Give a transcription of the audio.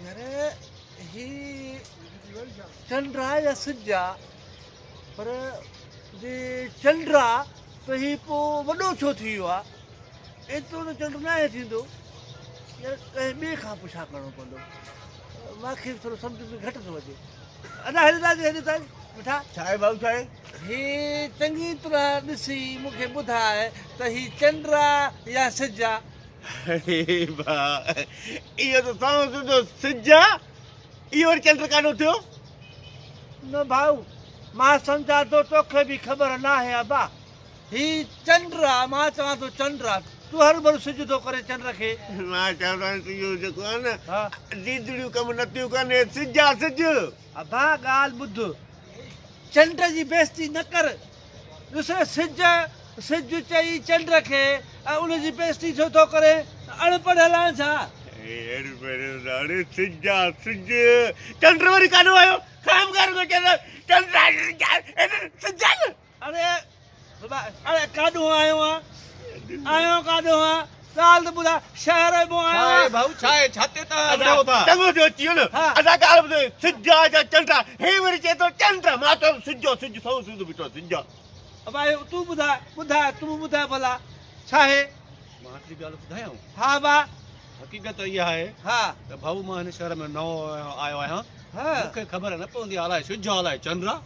يار هي چنڊ آ يا سج آ؟ پر جي چنڊ آ ته هي پوء وڏو ڇو ٿي ويو آ؟ ايترو ته چنڊ ناهي ٿيندو. يار ڪنهن ٻئي کان پڇا ڪرڻو پوندو. مان کي به ٿورو سمجهه ۾ گهٽ ٿو اچي. ادا هيڏي ته اچ هيڏي ته اچ مٺا. ڇا آهي ڀائو ڇا آهي؟ هي چڱي طرح ڏسي مون کي ٻڌاء ته هي چنڊ آ يا سج آ؟ اڙي ڀاء اهو ته سنئون سڌو سج آ، اهو وري چنڊ ڪاڏو ٿيو؟ نه ڀائو مان سمجهان ٿو توکي به خبر ناهي ابا. هي چنڊ آ، مان چوان ٿو چنڊ آ، تون هروڀرو سج ٿو ڪرين چنڊ کي. مان چوان ٿو اهو جيڪو آ نه ديدڙيون ڪم نٿيون ڪن، هي سج آ سج. ابا ڳالهه ٻڌ، چنڊ جي بيعزتي نه ڪر، ڏس سج سج چئي چنڊ کي ۽ ان جي بيعزتي ڇو ٿو ڪرين، اڻ پڙهيل آهين ڇا؟ اڙي سج آ سج، چنڊ وري ڪاڏو آيو، خام ڪر چنڊ سج آ نه. اڙي بابا اڙي ڪاڏهون آيو آن آيو ڪاڏهون آن ڳالهه ته ٻڌاء شهر مان آيو ڇا آهي آن. ڀائو ڇا آهي ڇا تي تان وڙهو ٿا. چڱو ٿيو اچي ويو نه ادا ڳالهه ٻڌ سج آ يا چنڊ آ هي وري چئي ٿو چنڊ آ مان چيو سج آ سج سنئون سڌو بيٺو آ سج آ. ابا اهو تون ٻڌاء ٻڌاء تون ٻڌاء ڀلا ڇا آهي. مان هڪڙي ڳالهه ٻڌايان. ها ابا. حقيقت اها آهي ها. ته ڀائو مان هن شهر ۾ نئون آيو آهيان ها. مون کي خبر نه پوندي آ الائي سج آ الائي چنڊ آ.